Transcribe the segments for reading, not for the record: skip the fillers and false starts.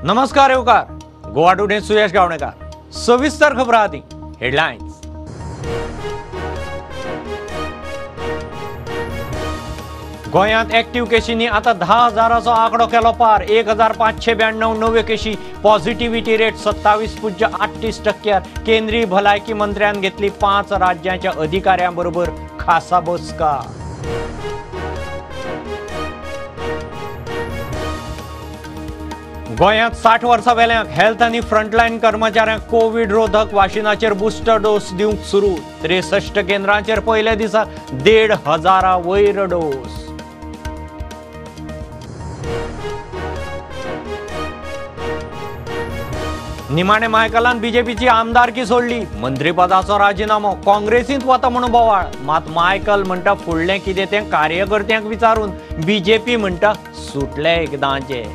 नमस्कार येवकार गोवा टुडे सुयश गावणेकर। सविस्तर खबरां आदी हेडलायन्स। गोंयांत एक्टिव्ह केशींनी आतां 10,000चो आंकडो केलो पार। 1,592 नव्यो केशी, पॉझिटिव्हिटी रेट 27.38%। केंद्रीय भलायकी मंत्र्यान घेतली 5 राज्यांच्या अधिकाऱ्यां बरोबर खासा बसका। गोंयांत 60 वर्सां वेल्यांक हेल्थ आनी फ्रंटलायन कर्मचाऱ्यांक कोवीड रोधक वाशिनाचेर बुस्टर डोस दिवंक सुरू। 63 केंद्रांचेर पयल्या दिसा 1,500 वयर डोस। निमाणे मायकलान बीजेपीची आमदारकी सोडली, मंत्रीपदाचो राजिनामो, काँग्रेसींत वता म्हणून बोवाळ। मात मायकल म्हणटा फुडलें कितें तें कार्यकर्त्यांक विचारून, बीजेपी म्हणटा सुटले एकदांचे।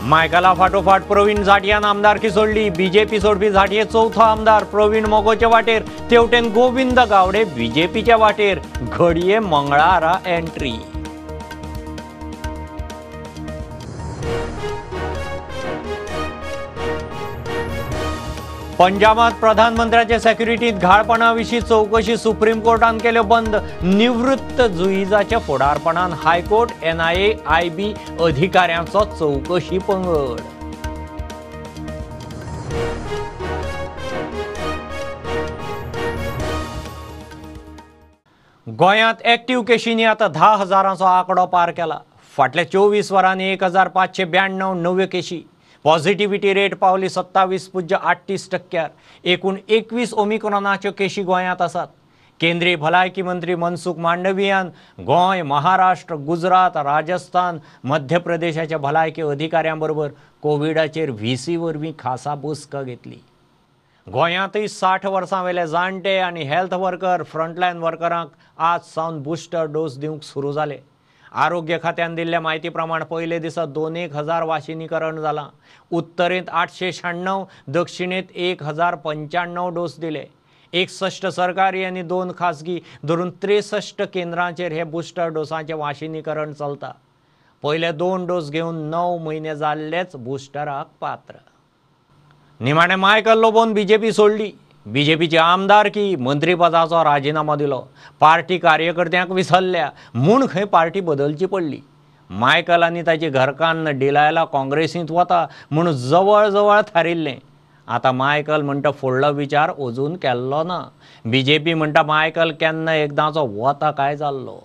मायकला फाटोफाट प्रवीण झाटियान आमदारकी सोडली। बीजेपी सोडपी झाटिये चवथो आमदार प्रवीण मोगोचे वाटेर, तेवटेन गोविंद गावडे बीजेपीच्या वाटेर। घडये मंगळारा एंट्री। पंजाबात प्रधानमंत्र्याचे सेक्युरिटीत घाळपणा विशीं चौकशी सुप्रीम कोर्टान केल्यो बंद। निवृत्त जुईजाच्या फुडारपणान हायकोर्ट, एनआयए, आयबी अधिकाऱ्यांचो चौकशी पंगड। गोंयांत एक्टिव्ह केशींनी आतां 10,000चो आंकडो पार केला। फाटल्या 24 वरांनी 1,592 नव्यो केशी, पॉझिटिव्हिटी रेट पावली 27.38%। एकूण 21 ओमिक्रॉनाच्यो केशी गोंयांत आसात। केंद्रीय भलायकी मंत्री मनसुख मांडवियान गोंय, महाराष्ट्र, गुजरात, राजस्थान, मध्य प्रदेशाच्या भलायकी अधिकाऱ्यां बरोबर कोविडाचेर व्हीसी वरवीं खासा बसका घेतली। गोंयांतय 60 वर्सां वेले जाणटे आनी हेल्थ वर्कर, फ्रंटलायन वर्करांक आज सावन बुस्टर डोस दिवंक सुरू जाले। आरोग्य खात्यान दिल्ल्या म्हायती प्रमाण पयले दिसा 2,000 वाशिनीकरण जालां। उत्तरेंत 896, दक्षिणेंत 1,095 डोस दिले। 61 सरकारी आनी 2 खासगी धरून 63 केंद्रांचेर हे बुस्टर डोसांचें वाशिनीकरण चलता। पयले 2 डोस घेवन 9 म्हयने जाल्लेच बुस्टराक पात्र। निमाणे मायकल लोबोन बीजेपी सोडली। बीजेपीची आमदारकी, मंत्रीपदाचो राजिनामो दिलो। पार्टी कार्यकर्त्यांक विसरल्या म्हूण खंय पार्टी बदलची पडली। मायकल आनी ताची घरकान्न डिलायला काँग्रेसींत वता म्हूण जवळ जवळ थारिल्लें। आतां मायकल म्हणटा फुडलो विचार अजून केल्लो ना। बीजेपी म्हणटा मायकल केन्ना एकदांचो वता काय जाल्लो।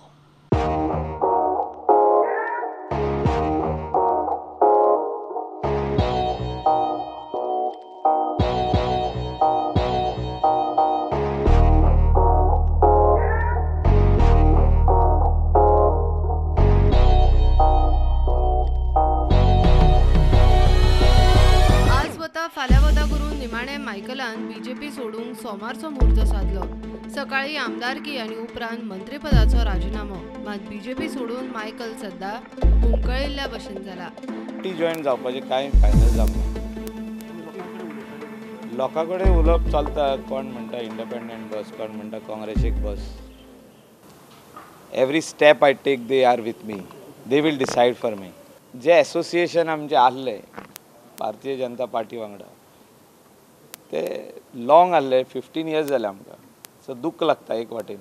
मायकलान बीजेपी सोडूंक सोमारचो मुहूर्त साधलो। सकाळी आमदारकी आनी उपरांत मंत्रीपदाचो राजिनामो। मात बीजेपी सोडून मायकल सद्दा हुमकळिल्ल्या भशेन जाला। पार्टी जॉयन जावपाचें कांय फायनल जावंक ना। लोकां कडेन उलोवप चलता, कोण म्हणटा इंडिपेंडंट बस, कोण म्हणटा काँग्रेसीक बस। Every step I take they are with me, they will decide for me. J association आमचें आहलें भारतीय जनता पार्टी वांगडा ते लॉंग आहले, 15 इयर्स जाले आमकां। सो दुःख लागता एक वाटेन।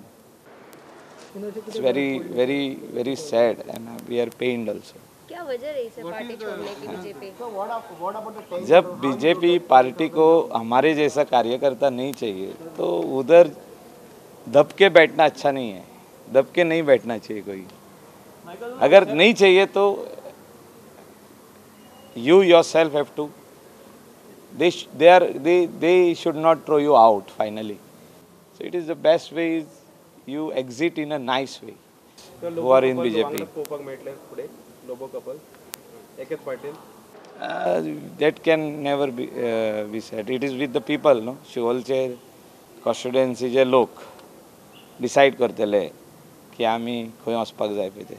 It's very very very sad and we are pained also. क्या वजह रही सर पार्टी छोड़ने की बीजेपी? जब बीजेपी पार्टी को हमारे जैसा कार्यकर्ता नहीं चाहिए तो उधर दबके बैठना अच्छा नहीं है। दबके नहीं बैठना चाहिए कोई। अगर नहीं चाहिए तो you yourself have to, they should not throw you out finally. So it is the best way is you exit in a nice way. Who are in BJP? That can never be said. It is with the people, no? शिवोलचे कॉन्स्टिट्युएन्सीचे लोक decide करतले की आमी खंय वचपाक जाय पळय ते।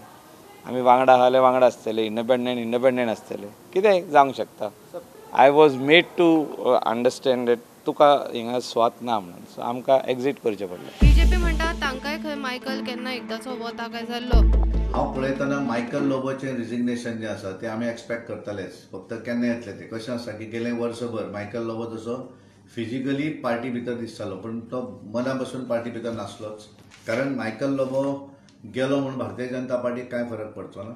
आमी वांगडा आसले वांगडा आसतले, इंडिपेंडंट इंडिपेंडंट आसतले, कितेंय जावंक शकता। I was made to understand that तुका हिंगा स्वात ना म्हणून, सो आमकां एक्झीट करचें पडलें। बीजेपी म्हणटा तांकांय खंय मायकल केन्ना एकदाचो वता काय जाल्लो. हांव पळयतना मायकल लोबोचें रिजिग्नेशन जें आसा तें आमी एक्सपेक्ट करतालेच, फक्त केन्ना येतलें तें. कशें आसा की गेले वर्सभर मायकल लोबो तसो फिजिकली पार्टी भितर दिसतालो, पूण तो मना पासून पार्टी भितर नासलोच. कारण मायकल लोबो गेलो म्हूण भारतीय जनता पार्टीक कांय फरक पडचो ना.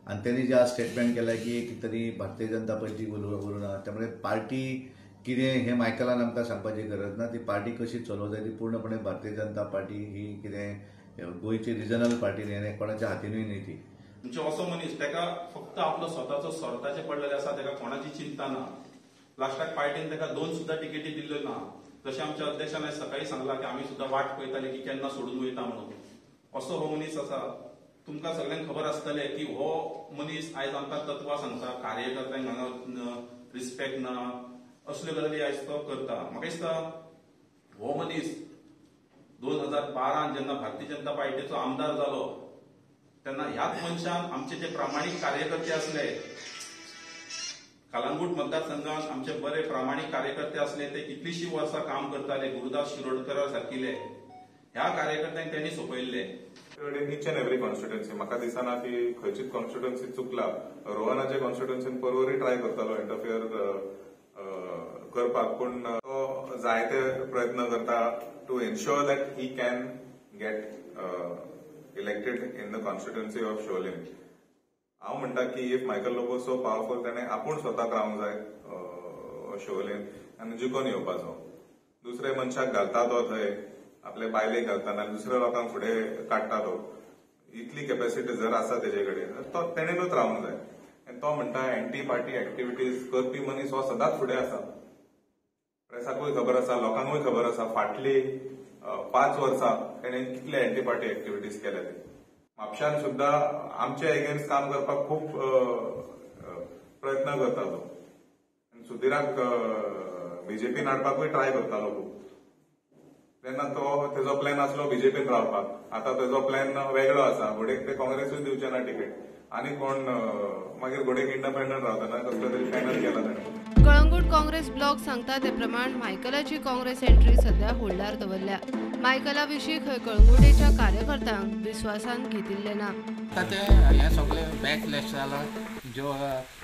आनी तेणी जे आज स्टेटमेंट केलें की एक तरी भारतीय जनता पार्टी उरूं ना, त्यामुळे पार्टी कितें हें मायकलान आमकां सांगपाची गरज ना. ती पार्टी कशी चलोवंक जाय ती पूर्णपणे भारतीय जनता पार्टी ही कितें गोंयची रिजनल पार्टी न्ही आनी कोणाच्या हातीनूय न्ही ती. म्हणजे असो मनीस ताका फक्त आपलो स्वताचो स्वताचें पडलेलें आसा, ताका कोणाची चिंता ना. लास्टाक पार्टीन ताका 2 सुद्दां तिकेटी दिल्ल्यो ना. जशें आमच्या अध्यक्षान आयज सकाळी सांगला की आमी सुद्दां वाट पळयताले की केन्ना सोडून वयता म्हणून. असो हो मनीस आसा. तुमकां सगळ्यांक खबर आसतलें की हो मनीस आयज आमकां तत्वां सांगता, कार्यकर्त्यांक हांगा रिस्पेक्ट ना, असल्यो गजाली आयज तो करता. म्हाका दिसता हो मनीस 2012 जेन्ना भारतीय जनता पार्टीचो आमदार जालो तेन्ना ह्याच मनशान आमचे जे प्रामाणीक कार्यकर्ते आसले कलंगूट मतदारसंघात, आमचे बरे प्रामाणीक कार्यकर्ते आसले ते कितलीशीं वर्सां काम करताले, गुरुदास शिरोडकर सारकिले ह्या कार्यकर्त्यांक त्यांनी सोंपयल्ले. इच एंड एवरी कॉन्स्टिट्युएन्सी म्हाका दिसना की खंयचीच कॉन्स्टिट्युएन्सी चुकला. रोहनाचे कॉन्स्टिट्युएन्सीन परवरी ट्राय करतालो इंटरफियर करपाक, पूण तो जायते प्रयत्न करता to ensure that he can get elected in the constituency of Siolim. हांव म्हणटा की if Michael Lobo so powerful, ताणें आपूण स्वताक रावंक जाय शिवोलीम आनी जिखून येवपाचो. दुसरे मनशाक घालता तो थंय, आपले बायलेक घालता ना दुसऱ्या लोकांक फुडें काडटा तो. इतली कॅपॅसिटी जर आसा तेजे कडेन तो तेणेनूच रावंक जाय. आनी तो म्हणटा एंटी पार्टी एक्टिविटीज करपी मनीस हो सदांच फुडें आसा. प्रेसाकूय खबर आसा, लोकांकूय खबर आसा फाटली 5 वर्सां तेणें कितले एंटी पार्टी एक्टिविटीज केल्या ते. म्हापशान सुद्दां आमचे एगेन्स्ट काम करपाक खूब प्रयत्न करतालो. सुधीराक बीजेपीन हाडपाकूय ट्राय करतालो खूब. तेन्ना तो तेजो प्लॅन आसलो बीजेपीन रावपाक. आतां तेजो प्लॅन वेगळो आसा. घोडेक ते काँग्रेसूय दिवचे ना तिकेट आनी कोण मागीर घोडेक इंडिपेंडंट रावता ना, कसलो तरी पॅनल केला ताणें. कळंगूट काँग्रेस ब्लॉक सांगता ते प्रमाण मायकलाची काँग्रेस एंट्री सध्या होल्डार दवरल्या. मायकला विशीं खंय कळंगुटेच्या कार्यकर्त्यांक विस्वासान घेतिल्लें ना. आतां ते हें सगळें बॅकलॅश जाला. ज्यो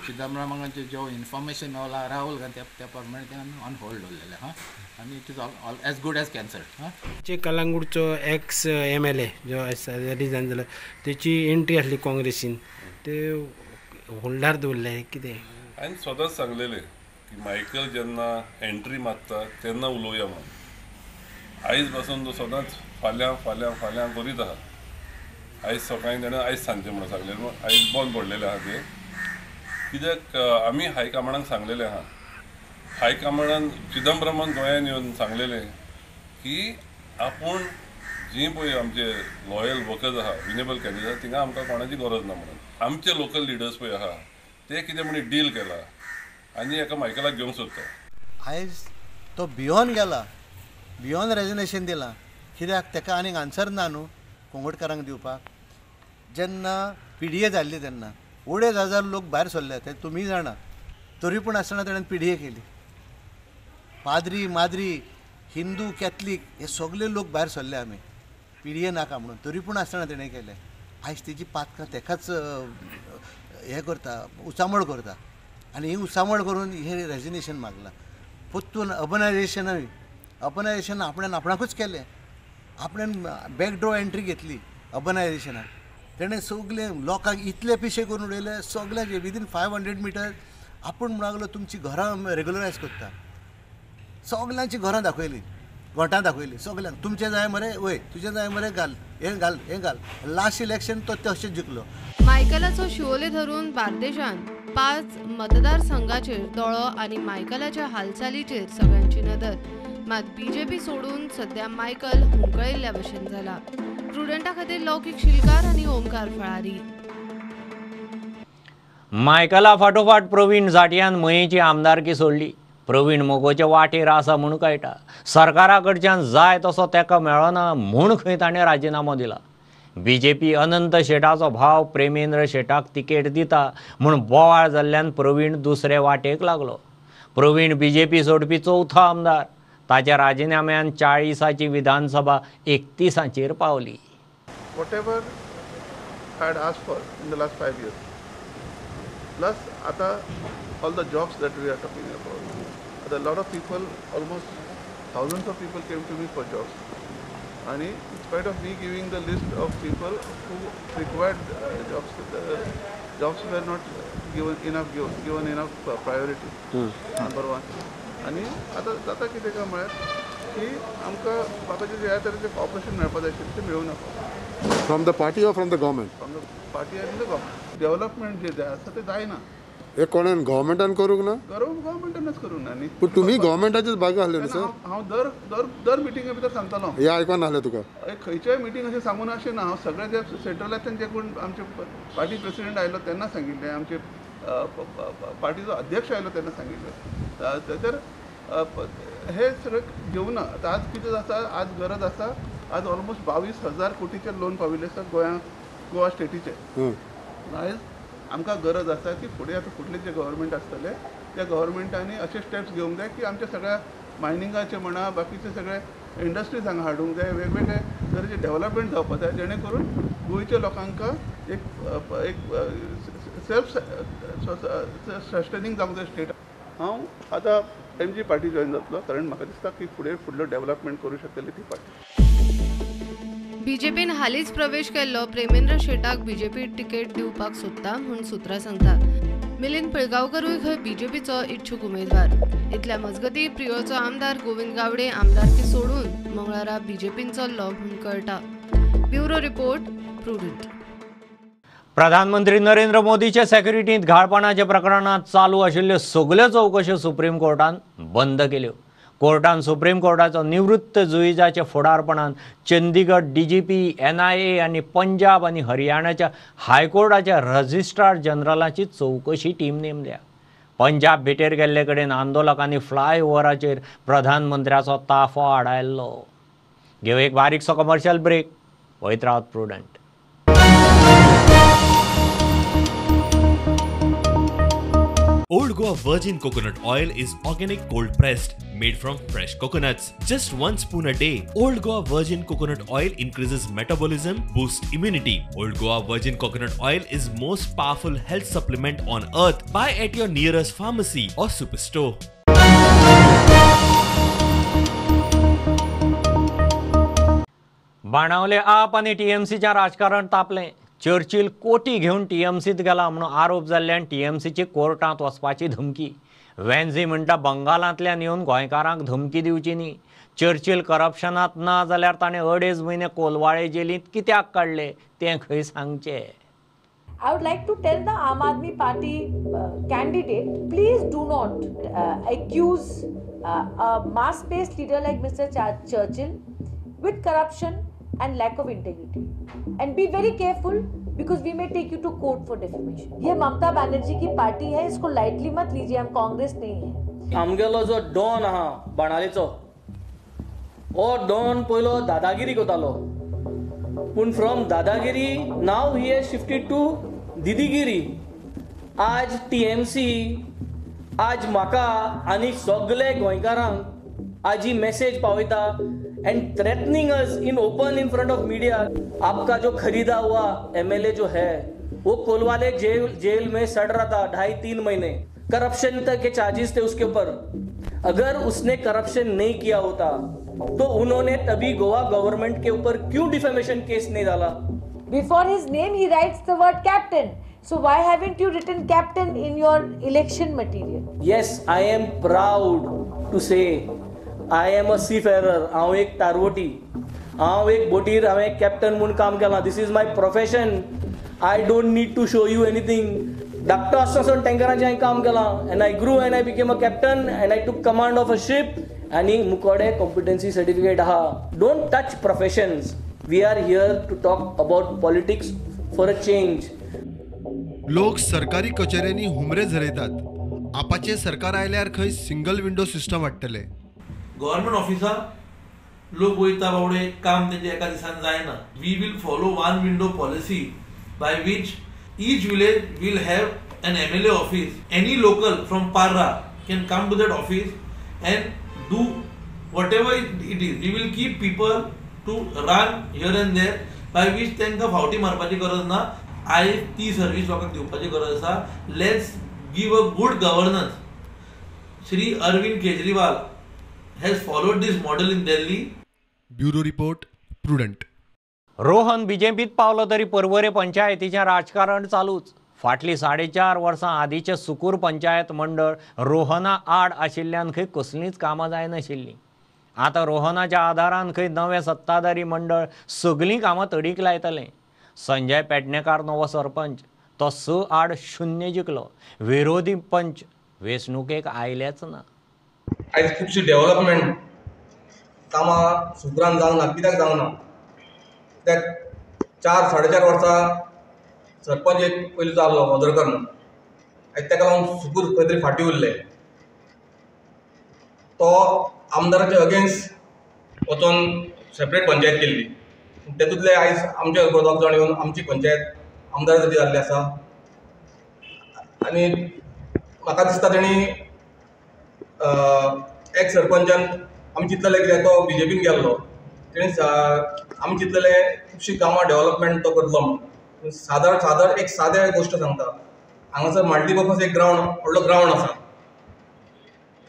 चिदंबरमाचे ज्यो इन्फॉर्मेशन मेवला राहुल गांधी त्या प्रमाणे ते आमी ऑन होल्ड दवरलेलें हां, आनी it is all as good as cancelled. हां, जे कलंगूटचो एक्स MLA जो आसा रिजायन जालो तेची एंट्री आसली काँग्रेसीन, ते होल्डार दवरले कितें? हांवें स्वताच सांगलेलें की मायकल जेन्ना एंट्री मारता तेन्ना उलोवया म्हणून. आयज पासून तो सदांच फाल्यां फाल्यां फाल्यां करीत आसा. आयज सकाळीं ताणें आयज सांजचें म्हणून सांगलें, आयज बंद पडलेलें आसा तें. कित्याक आमी हायकमांडाक सांगलेलें आसा, हायकमांडान चिदंबरमान गोंयांत येवन सांगलेलें की आपूण जी पळय आमचे लॉयल वर्कर्स आसा, विनेबल कॅन्डिडेट, थिंगा आमकां कोणाची गरज ना म्हणून. आमचे लोकल लिडर्स पळय आसा ते कितें म्हण डील केला आनी एका मायकलाक घेवंक सोदता. आयज तो भियोन गेला, भियोन रेजिग्नेशन दिलां. कित्याक ताका आनीक आन्सर ना न्हू कोंगोटकारांक दिवपाक. जेन्ना PDA जाल्ली तेन्ना 2,500 लोक भायर सरले ते तुमी जाणा, तरी पूण आसतना ताणें PDA केली. पाद्री माद्री हिंदू कॅथलीक हे सगळे लोक भायर सरले आमी PDA नाका म्हणून, तरी पूण आसतना ताणें केलें. आयज तेजी पातकां तेकाच हें करता, उचांबळ करता आनी ही उचांबळ करून हें रेजिग्नेशन मागलां. परतून अर्बनायझेशनूय, अर्बनायझेशन आपणान आपणाकूच केलें, आपणान बॅकडोर एंट्री घेतली अर्बनायझेशनाक. तेणें सगळें लोकांक इतले पिशे करून उडयले सगळ्यांचे विदीन 500 मिटर. आपूण म्हणूंक लागलो तुमची घरां रेगुलरायज करता, सगल्यांची घरां दाखयलीं, गोठां दाखयलीं सगल्यांक. तुमचें जाय मरे, वय तुजें जाय मरे, घाल हें घाल हें घाल. लास्ट इलेक्शन तो तशें जिखलो. मायकलाचो शिवोले धरून बार्देशान 5 मतदारसंघाचेर दोळो आनी मायकलाच्या हालचालीचेर सगळ्यांची नदर. मात बीजेपी सोडून सध्या मायकल हुमकळिल्ल्या भशेन जाला. प्रुडंटा खातीर लौकीक शिलकार आनी ओमकार फळारी. मायकला फाटोफाट प्रवीण जाटियान मयेची आमदारकी सोडली. प्रवीण मगोचे वाटेर आसा म्हूण कळटा. सरकारा कडच्यान जाय तसो ताका मेळना म्हूण खंय ताणें राजिनामो दिला. बीजेपी अनंत शेटाचो भाव प्रेमेंद्र शेटाक तिकेट दिता म्हूण बोवाळ जाल्ल्यान प्रवीण दुसरे वाटेक लागलो. प्रवीण बीजेपी सोडपी चवथो आमदार. ताच्या राजिनाम्यान 40ची विधानसभा 31 पावली. Whatever I had asked for in the last 5 years, plus आता all the jobs that we are talking about, a lot of people, almost thousands of people came to me for jobs. And in spite of me giving the list of people who required jobs, the jobs were not given enough priority. Number one. आणि आता जाता कितें काय म्हळ्यार की आमकां बाकीचे जे तरेचे कॉपरेशन मेळपा जाय आशिल्लें तें मेळूं नाका. From the party or from the government? From the party and the government. Development जे जाय आसा तें जायना. हे कोणान गव्हर्मेंटान करूंक ना? गव्हर्मेंटानच करूंक ना न्ही. पूण तुमी गव्हर्मेंटाचेच भाग आसले न्ही सर? हांव दर दर दर मिटिंगे भितर सांगतालो. हें आयकोन आसलें तुका? खंयच्याय मिटींग अशें सांगून अशें ना. हांव सगळे जे सेंट्रलांतल्यान जे कोण आमचे पार्टी प्रेसिडेंट आयलो तेन्ना सांगिल्लें, आमचे पार्टीचो अध्यक्ष आयलो तेन्ना सांगिल्लें. तर हे सगळें घेवना. आतां आज कितें आसा, आज गरज आसा. आज ऑलमोस्ट 22,000 कोटीचें लोन पाविल्लें आसा गोवा स्टेटीचें. आयज आमकां गरज आसा की फुडें आतां फुडलें जें गव्हर्मेंट आसतलें त्या गव्हर्मेंटांनी अशे स्टेप्स घेवंक जाय की आमच्या सगळ्या मायनिंगाचे म्हणा, बाकीचे सगळे इंडस्ट्रीज हांगा हाडूंक जाय, वेगवेगळे तरेचे डेवलपमेंट जावपाक जाय, जेणे करून गोंयच्या लोकांक एक एक सेल्फ सस्टेनिंग जावंक जाय स्टेट. हांव आतां एमजी पार्टी जॉयन जातलो, कारण म्हाका दिसता की फुडें फुडलो डेवलपमेंट करूं शकतली ती पार्टी. बीजेपीन हालींच प्रवेश केल्लो प्रेमेंद्र शेटाक बीजेपी तिकेट दिवपाक सोदता म्हूण सुत्रां सांगतात. मिलिंद पिळगांवकरूय खंय बीजेपीचो इच्छूक उमेदवार. इतल्या मजगती प्रियोळचो आमदार गोविंद गावडे आमदारकी सोडून मंगळारा बीजेपीन चल्लो म्हूण कळटा. Bureau report, Prudent. प्रधानमंत्री नरेंद्र मोदीचे सेक्युरिटींत घाळपणाच्या प्रकरणांत चालू आशिल्ल्यो सगल्यो चवकश्यो सुप्रीम कोर्टान बंद केल्यो. कोर्टान सुप्रीम कोर्टाचो निवृत्त जुईजाच्या फुडारपणान चंदीगड डीजीपी, एनआयए आनी पंजाब आनी हरियाणाच्या हायकोर्टाच्या रजिस्ट्रार जनरलाची चवकशी टीम नेमल्या. पंजाब भेटेर गेल्ले कडेन आंदोलकांनी फ्लायओव्हराचेर प्रधानमंत्र्याचो ताफो आडायल्लो. घेवं एक बारीकसो commercial break. वयत Rawat Prudent. Old Goa Virgin Coconut Oil is organic cold pressed, made from fresh coconuts. Just 1 spoon a day. Old Goa Virgin Coconut Oil increases metabolism, boosts immunity. Old Goa Virgin Coconut Oil is most powerful health supplement on earth. Buy at your nearest pharmacy or superstore. Benaulim आप आनी टीएमसीच्या राजकारण तापलें. Churchill कोटी घेवन टीएमसीत गेला म्हणून आरोप जाल्ल्यान टीएमसीची कोर्टांत वचपाची धमकी. वेन्झी म्हणटा बंगालांतल्यान येवन गोंयकारांक धमकी दिवची न्ही. चर्चिल करप्शनांत ना जाल्यार ताणें 2.5 म्हयने कोलवाळे जेलींत कित्याक काडले तें खंय सांगचें. I would like to tell the Aam Aadmi Party candidate, please do not accuse a mass-based leader like Mr. Churchill with corruption and lack of integrity. And be very careful because we may take you to court for defamation. ये ममता बनर्जी की party है, इसको lightly मत लीजिए. हम कांग्रेस नहीं है. आमगेलो जो don आहा बाणालेचो, ओ don पयलो दादागिरी करतालो, पूण from dadagiri now he has shifted to didagiri. आज टीएमसी आज म्हाका आनी सगळे गोंयकारांक आज ही मेसेज पावयता and threatening us in open in front of media. आपका जो खरीदा हुआ एमएलए जो है वो कोलवाले जेल में सड़ रहा था 2.5-3 महीने. करप्शन तक के चार्जेस थे उसके ऊपर. अगर उसने करप्शन नहीं किया होता तो उन्होंने तभी गोवा गवर्नमेंट के ऊपर क्यों डिफेमेशन केस नहीं डाला? Before his name he writes the word captain. So why haven't you written captain in your election material? Yes, I am proud to say I am a seafarer. हांव एक तारवटी, हांव एक बोटीर हांवें captain म्हूण काम केलां. This is my profession. I don't need to show you anything. धाकटो आसतना सावन टँकराचें हांवें काम केलां and I grew and I became a captain and I took command of a ship. आनी मुकोडे कॉम्पिटन्सी सर्टिफिकेट आहा. Don't touch professions. We are here to talk about politics for a change. लोक सरकारी कचेऱ्यांनी हुमरे झरयतात. आपाचें सरकार आयल्यार खंय सिंगल विंडो सिस्टम हाडटले. Government ऑफिसार लोक वयता बावडे, काम तेंचे एका दिसान जायना. We will follow one window policy by which each village will have an MLA office. Any local from Parra can come to that office and do Whatever it is, we will keep people to run here and there, by which तांकां फावटी मारपाची गरज ना. आयज ती service लोकांक दिवपाची गरज आसा. Let's give a good governance. Shri Arvind Kejriwal has followed this model in Delhi. Bureau report, Prudent. Rohan बीजेपीत पावलो तरी पर्वरे पंचायतीचें राजकारण चालूच. फाटलीं 4.5 वर्सां आदीचें सुकूर पंचायत मंडळ रोहना आड आशिल्ल्यान खंय कसलींच कामां जायनाशिल्लीं. आतां रोहनाच्या आदारान खंय नवें सत्ताधारी मंडळ सगलीं कामां तडीक लायतलें. संजय पेडणेकार नवो सरपंच, तो 6-0 जिखलो. विरोधी पंच वेंचणुकेक आयलेच ना. आयज खुबशी डेव्हलपमेंट कामां सुकरान जावंक ना. कित्याक जावंक ना? कित्याक 4-4.5 वर्सां सरपंच एक पयलीं जाल्लो वजरकर म्हणून, आयज ताका लागून सुकूर खंय तरी फाटीं उरलें. तो आमदाराच्या अगेन्स्ट वचोन सेपरेट पंचायत केल्ली. तेतूंतले आयज आमचे दोग जाण येवन आमची पंचायत आमदाराची जाल्ली आसा. आनी म्हाका दिसता तेणी एक्स सरपंचान आमी चिंतलेलें कित्याक तो बीजेपीन गेल्लो, तेणी आमी चिंतलेलें खुबशीं कामां डेव्हलपमेंट तो करतलो म्हणून. सादारण सादारण एक सादे गोश्ट सांगता, हांगासर मल्टीपर्पज एक ग्रावंड, व्हडलो ग्रावंड आसा,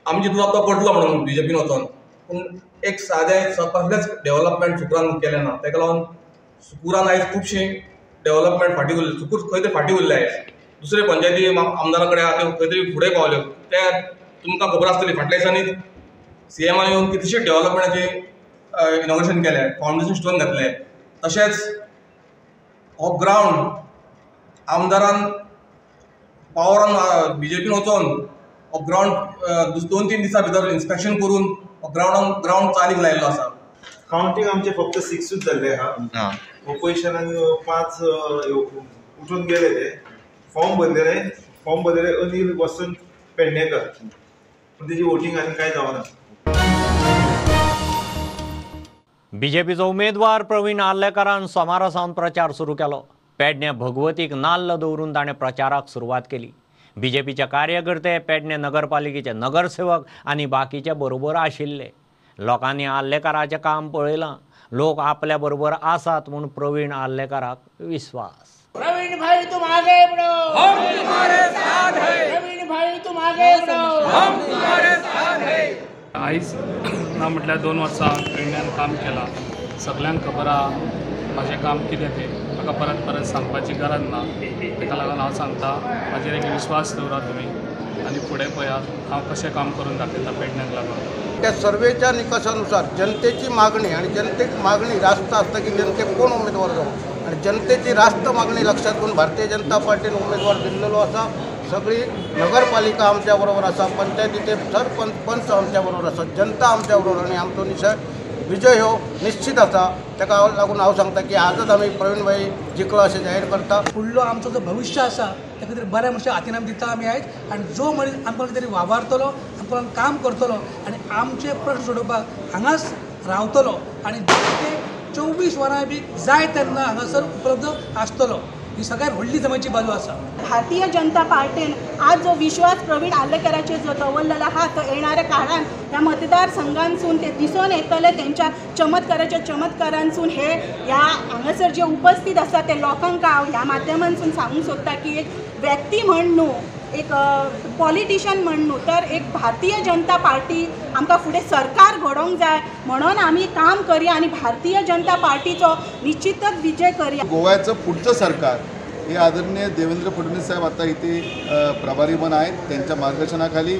आमी चिंतलो तो करतलो म्हणून बीजेपीन वचोन, पूण एक सादें कसलेंच डेव्हलपमेंट सुकूरान केलें ना. ताका लागून सुकूरान आयज खुबशीं डेव्हलपमेंट फाटीं उरली. सुकूर खंय तरी फाटीं उरलें आयज. दुसरे पंचायती आमदारा कडेन आहा त्यो खंय तरी फुडें पावल्यो. ते तुमकां खबर आसतली फाटल्या दिसांनी सीएमान येवन कितलीशीं डेव्हलपमेंटाची इनॉग्रेशन केलें, फावंडेशन स्टोन घातलें. तशेंच हो ग्रावंड आमदारान पावरान बीजेपीन वचोन हो ग्रावंड 2-3 दिसां भितर इन्स्पेक्शन करून हो ग्रावंड चालीक लायिल्लो आसा. कावंटींग आमचे फक्त 6 जाल्ले आहा. ऑपोजिशनान 5 उठून गेले, ते फॉर्म भरलेले, फॉर्म भरलेले अनिल वसंत पेडणेकर, पूण तेजी वोटींग आनी कांय जावना. बीजेपीचो उमेदवार प्रवीण आर्लेकारान सोमारा सावन प्रचार सुरू केलो. पेडणे भगवतीक नाल्ल दवरून ताणें प्रचाराक सुरवात केली. बीजेपीचे कार्यकर्ते, पेडणे नगरपालिकेचे नगरसेवक आनी बाकीचे बरोबर आशिल्ले. लोकांनी आर्लेकाराचें काम पळयलां, लोक आपल्या बरोबर आसात म्हूण प्रवीण आर्लेकाराक विश्वास. प्रवीण भाई तुम आगे बढ़ो, हम तुम्हारे साथ हैं. प्रवीण भाई तुम आगे बढ़ो, हम तुम्हारे साथ हैं. आयज ना म्हटल्यार 2 वर्सां पेडण्यान काम केलां. सगल्यांक खबर आहा म्हाजें काम कितें तें, म्हाका परत परत सांगपाची गरज ना. ताका लागून हांव सांगता, म्हाजेर एक विश्वास दवरात तुमी आनी फुडें पळयात हांव कशें काम करून दाखयता पेडण्याक लागून. त्या सर्वेच्या निकषानुसार जनतेची मागणी आणि जनतेची मागणी रास्त आसता की जनतेक कोण उमेदवार जावं, आणि जनतेची रास्त मागणी लक्षात घेऊन भारतीय जनता पार्टीन उमेदवार दिल्लेलो आसा. सगळी नगरपालिका आमच्या बरोबर आसा, पंचायतीचे सरपंच पंच आमच्या बरोबर आसा, जनता आमच्या बरोबर, आनी आमचो निश्चय विजय हो निश्चित आसा. ताका लागून हांव सांगता की आजच आमी प्रवीण भाई जिखलो अशें जाहीर करता. फुडलो आमचो जो भविश्य आसा त्या खातीर बऱ्या मनशा हातीन आमी दिता आमी आयज, आनी जो मनीस आमकां कितें तरी वावरतलो, आमकां काम करतलो आनी आमचे प्रश्न सोडोवपाक हांगाच रावतलो आनी 24 वरां बी जाय तेन्ना हांगासर उपलब्ध आसतलो, ही सगळ्यात व्हडली जमेची बाजू आसा. भारतीय जनता पार्टीन आज जो विश्वास प्रवीण आर्लेकराचेर जो दवरलेलो आहा तो येणाऱ्या काळान ह्या मतदारसंघांसून ते दिसून येतले. तेंच्या चमत्काराच्या चमत्कारांसून हे ह्या हांगासर जे उपस्थित आसा ते लोकांक हांव ह्या माध्यमांसून सांगूंक सोदता की एक व्यक्ती म्हण न्हू, एक पॉलिटिशन म्हण न्हू, तर एक भारतीय जनता पार्टी आमकां फुडें सरकार घडोवंक जाय म्हणून आमी काम करया आनी भारतीय जनता पार्टीचो निश्चितच विजय करया. गोव्याचं पुढचं सरकार हे आदरणीय देवेंद्र फडणवीस साहेब आता इथे प्रभारीपण आहेत, त्यांच्या मार्गदर्शनाखाली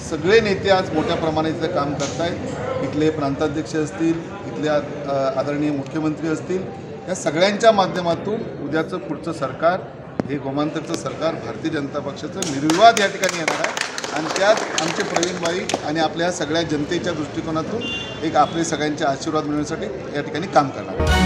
सगळे नेते आज मोठ्या प्रमाणात इथं काम करतायत. इथले प्रांताध्यक्ष असतील, इथले आदरणीय मुख्यमंत्री असतील, या सगळ्यांच्या माध्यमातून उद्याचं पुढचं सरकार हे गोमांतकचं सरकार भारतीय जनता पक्षाचं निर्विवाद या ठिकाणी येणार आहे. आणि त्यात आमचे प्रवीणभाई आणि आपल्या सगळ्या जनतेच्या दृष्टिकोनातून एक आपले सगळ्यांचे आशीर्वाद मिळवण्यासाठी या ठिकाणी काम करणार आहे.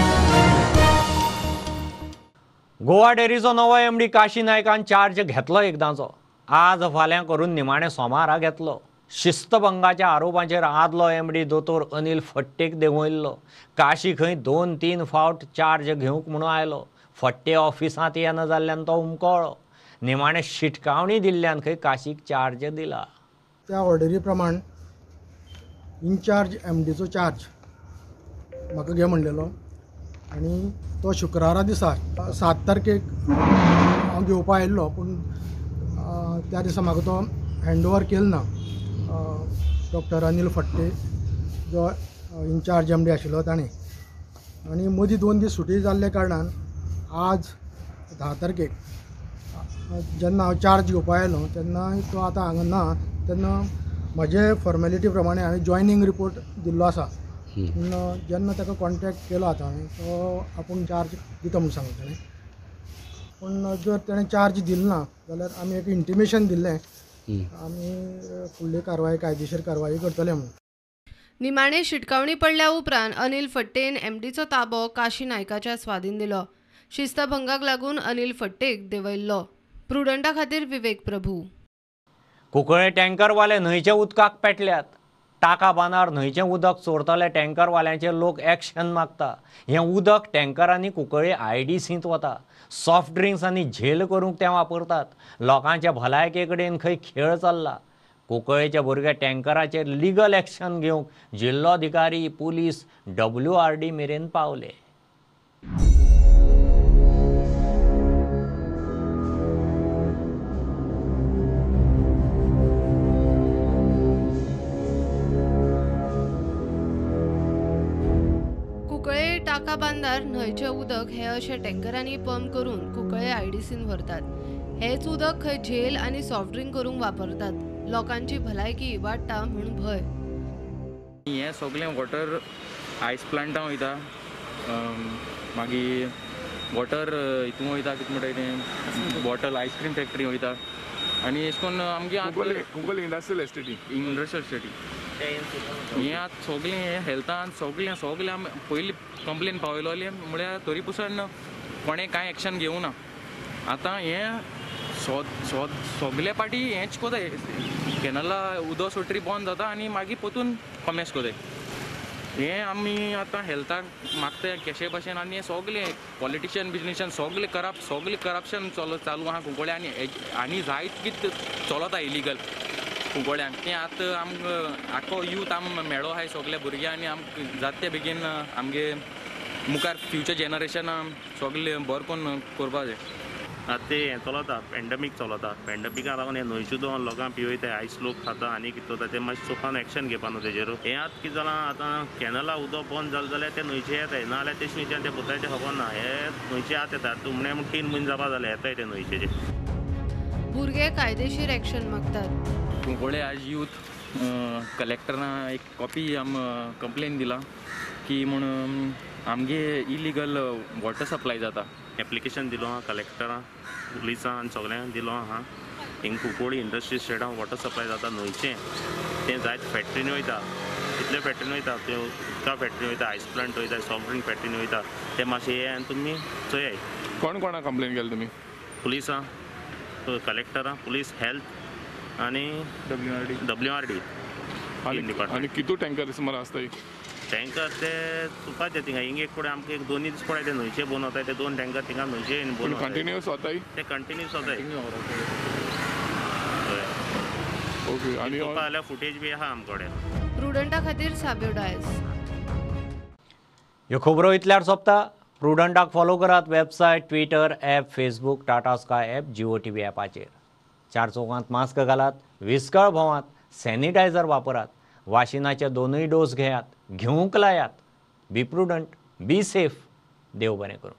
गोवा डेअरीचो नवो एमडी काशी नायकान चार्ज घेतलो एकदांचो, आज फाल्यां करून निमाणे सोमारा घेतलो. शिस्तभंगाच्या आरोपांचेर आदलो एमडी दोतोर अनिल फट्टेक देंवयल्लो. काशी खंय 2-3 फावट चार्ज घेवंक म्हणून आयलो. फट्टे ऑफिसांत येना जाल्ल्यान तो उमकळ्ळो. निमाणे शिटकावणी दिल्ल्यान खंय काशीक चार्ज दिला. त्या ऑर्डरी प्रमाण इनचार्ज एमडीचो चार्ज म्हाका घे म्हणलेलो आनी तो शुक्रारा दिसा 7 तारखेक हांव घेवपा आयिल्लो, पूण त्या दिसा म्हाका तो हँड ओवर केलो ना. डॉक्टर अनिल फट्टे जो इनचार्ज एमडी आशिल्लो ताणें, आनी मदीं 2 दीस सुटी जाल्ल्या कारणान आज 10 तारखेक जेन्ना हांव चार्ज घेवपा आयलो तेन्ना तो आतां हांगा ना. तेन्ना म्हजे फॉर्मेलिटी प्रमाणे हांवें जॉयनींग रिपोर्ट दिल्लो आसा. पूण जेन्ना ताका कॉन्टेक्ट केलो आतां हांवें, तो आपूण चार्ज दिता म्हूण सांगलें ताणें. पूण जर ताणें चार्ज दिलो ना जाल्यार आमी एक इंटिमेशन दिल्लें, आमी फुडली कारवाय कायदेशीर कारवाई करतले म्हणून. निमाणे शिटकावणी पडल्या उपरांत अनिल फट्टेन एमडीचो ताबो काशी नायकाच्या स्वाधीन दिलो. शिस्तभंगाक लागून अनिल फट्टेक देंवयल्लो. प्रुडंटा खातीर विवेक प्रभू. कुंकळे टँकरवाले न्हंयच्या उदकाक पेटल्यात. टाका बांदार न्हंयचें उदक चोरतले टँकरवाल्यांचे लोक एक्शन मागता. हें उदक टँकरांनी कुंकळे आयडीसींत वता. सॉफ्ट ड्रिंक्स आनी झेल करूंक तें वापरतात. लोकांच्या भलायके कडेन खंय खेळ चल्ला. कुंकळेच्या भुरगे टँकराचेर लिगल एक्शन घेवंक जिल्लोधिकारी, पुलीस, WRD मेरेन पावले. कुंकळे टाका बांदार न्हंयचें उदक हे अशे टँकरांनी पंप करून कुंकळे आयडीसीन व्हरतात. हेच उदक खंय झेल आनी सॉफ्ट ड्रिंक करूंक वापरतात. लोकांची भलायकी इबाडटा म्हूण भंय. हें सगळें वॉटर आयस प्लांटां वयता, मागीर वॉटर हितून वयता, कितें म्हणटा तें बॉटल आयस्क्रीम फॅक्टरी वयता. आनी अशें करून आमगे कुंकळ्ळे इंडस्ट्रियल एस्टेटी हें आतां सगळें हें हेल्थान सगळें सगळें आमी पयलीं कंप्लेन पावयलोली म्हळ्यार तरी पसून कोणें कांय एक्शन घेवना. आतां हें सगळे पाटी हेंच कोताय, कॅनला उदक सोडटरी बंद जाता आनी मागीर परतून कॉमेस कोताय. हें आमी आतां हेल्थाक मागता कशे भाशेन. आनी हें सगळें पॉलिटिशियन बिजनेशियन सगळें करप्ट, सगळें करप्शन चालू आहा कुंकळ्ळे. आनी आनी जायत कितें चलता इलिगल कुंकळ्यांक. तें आतां आमकां आख्खो यूथ आम मेळो आहाय सगळे भुरगे आनी आमकां जाता ते बेगीन आमगे मुखार फ्युचर जनरेशन सगळें बरें करून करपा जाय. आतां तें हें चलता, पॅन्डमीक चलता. पॅन्डमिकाक लागून हें न्हंयचें उदक लोकांक पिवयता, आयस लोक खाता आनी कितें जाता तें मातशें चोखान एक्शन घेवपा न्हू तेजेर. हें आतां कितें जालां, आतां कॅनला उदक बंद जालें जाल्यार तें न्हंयचें येताय, ना जाल्यार तें खंयच्यान तें पोताय तें खबर ना. हें न्हंयचें आतां येता तुमणे म्हण 3 म्हयने जावपा जाले येताय तें न्हंयचें. भुरगे कायदेशीर एक्शन मागतात. कुंकळ्ळे आज यूथ कलेक्टरान एक कॉपी आम कंप्लेन दिला की म्हूण आमगे इलिगल वॉटर सप्लाय जाता. एप्लिकेशन दिलो आहा कलेक्टरां, पुलिसां आनी सगळ्यांक दिलो आहा. हिंग कुंकळ्ळी इंडस्ट्री स्टेटान वॉटर सप्लाय जाता न्हंयचें, तें जायत फॅक्टरीनी वयता, कितले फॅक्टरीनी वयता, त्यो उदका फॅक्टरी वयता, आयस प्लांट वयता, सॉफ्ट ड्रिंक फॅक्टरीनी वयता. तें मातशें हे आनी तुमी चोयाय. कोण कोणा कंप्लेन केली तुमी? पुलिसां, कलेक्टरां, पुलीस, हेल्थ आनी WRD department. आनी कितू टँकर सुमार आसता? टँकर ते चुपाचे थिंगा हिंग एक फुडें आमकां एक 2 दीस पळय ते न्हंयचे बोन वताय, ते 2 टँकर थिंगा न्हंयचे बोन कंटिन्युअस वताय, ते कंटिन्युअस वताय. ओके. आनी जाल्यार फुटेज बी आहा आमचे कडेन. प्रुडंटा खातीर साब्यो डायस. ह्यो खबरो इतल्यार सोंपता. प्रुडंटाक फॉलो करात website, Twitter app, Facebook, Tata Sky app, Jio TV ॲपाचेर. 4 चौकांत मास्क घालात, विस्कळ भोंवात, सॅनिटायझर वापरात, वाशिनाचे 2 डोस घेयात, घेवंक लायात. बी प्रुडंट, बी सेफ. देव बरें करूं.